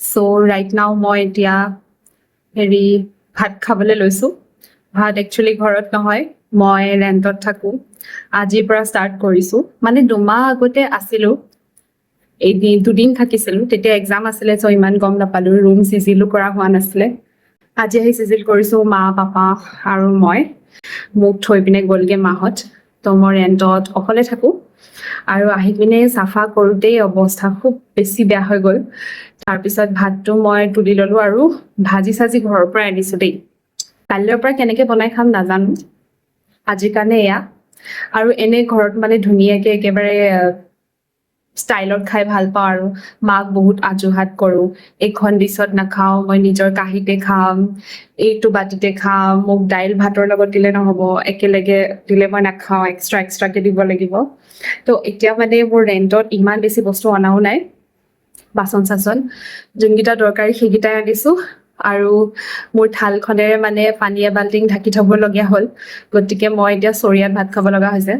চ' right now মই এতিয়া হেৰি ভাত খাবলৈ লৈছোঁ। ভাত একচুৱেলি ঘৰত নহয়, মই ৰেণ্টত থাকোঁ। আজিৰ পৰা ষ্টাৰ্ট কৰিছোঁ। মানে 2 মাহ আগতে আছিলোঁ, এদিন দুদিন থাকিছিলোঁ। তেতিয়া এক্সাম আছিলে, চ' ইমান গম নাপালোঁ। ৰুম চিজিলো কৰা হোৱা নাছিলে। আজি আহি চিজিল কৰিছোঁ। মা, পাপা আৰু মই। মোক থৈ পিনে গ'লগৈ মাহঁত। তো মই ৰেণ্টত অকলে থাকোঁ আৰু আহি পিনে চাফা কৰোঁতেই অৱস্থা খুব বেছি বেয়া হৈ গ'ল। তাৰপিছত ভাতটো মই তুলি ল'লোঁ আৰু ভাজি চাজি ঘৰৰ পৰা আনিছোঁ দেই। কাইলৈৰ পৰা কেনেকৈ বনাই খাম নাজানো, আজিৰ কাৰণে এয়া। আৰু এনে ঘৰত মানে ধুনীয়াকৈ একেবাৰে ষ্টাইলত খাই ভাল পাওঁ আৰু মাক বহুত অজুহাত কৰোঁ, এইখন ডিছত নাখাওঁ, মই নিজৰ কাঁহীতে খাম, এইটো বাতিতে খাম, মোক দাইল ভাতৰ লগত দিলে নহ'ব, একেলগে দিলে মই নাখাওঁ, এক্সট্ৰা এক্সট্ৰাকে দিব লাগিব। তো এতিয়া মানে মোৰ ৰেণ্টত ইমান বেছি বস্তু অনাও নাই। বাচন চাচন যোনকেইটা দৰকাৰী সেইকেইটাই আনিছোঁ আৰু মোৰ থালখনেৰে মানে পানী এবাল্টিং ঢাকি থ'বলগীয়া হ'ল। গতিকে মই এতিয়া চৰিয়াত ভাত খাব লগা হৈছে।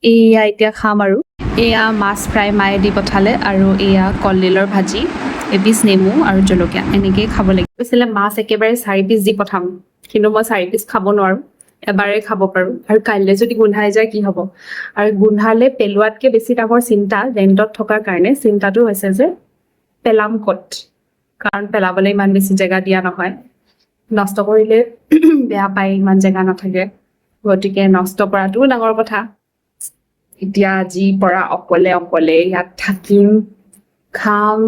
এয়া এতিয়া খাম আৰু এয়া মাছ ফ্ৰাই মায়ে দি পঠালে আৰু এয়া কলডিলৰ ভাজি, এপিচ নেমু আৰু জলকীয়া। এনেকেই খাব লাগিব। কৈছিলে মাছ একেবাৰে 4 পিচ দি পঠাম, কিন্তু মই 4 পিচ খাব নোৱাৰোঁ, এবাৰেই খাব পাৰোঁ। আৰু কাইলৈ যদি গোন্ধাই যায় কি হ'ব? আৰু গোন্ধালে পেলোৱাতকৈ বেছি ডাঙৰ চিন্তা, ৰেণ্টত থকাৰ কাৰণে চিন্তাটো হৈছে যে পেলাম ক'ত? কাৰণ পেলাবলৈ ইমান বেছি জেগা দিয়া নহয়। নষ্ট কৰিলে বেয়া পায়, ইমান জেগা নাথাকে। গতিকে নষ্ট কৰাটোও ডাঙৰ কথা। এতিয়া আজিৰ পৰা অকলে অকলে ইয়াত থাকিম, খাম।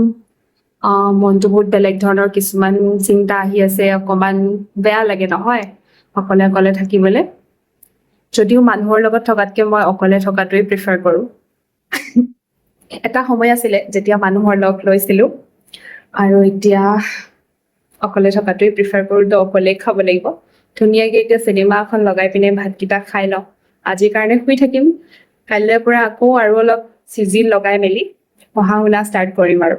মনটো বহুত বেলেগ ধৰণৰ কিছুমান চিন্তা আহি আছে। অকমান বেয়া লাগে নহয় অকলে অকলে থাকিবলৈ। যদিও মানুহৰ লগত থকাতকে মই অকলে থকাটোৱেই প্ৰিফাৰ কৰোঁ। এটা সময় আছিলে যেতিয়া মানুহৰ লগ লৈছিলোঁ আৰু এতিয়া অকলে থকাটোৱেই প্ৰিফাৰ কৰোঁ। তো অকলেই খাব লাগিব ধুনীয়াকে। এতিয়া চিনেমা এখন লগাই পিনে ভাতকেইটা খাই লওঁ। আজিৰ কাৰণে শুই থাকিম। কাইলৈৰ পৰা আকৌ আৰু অলপ চিজিল লগাই মেলি পঢ়া শুনা ষ্টাৰ্ট কৰিম আৰু।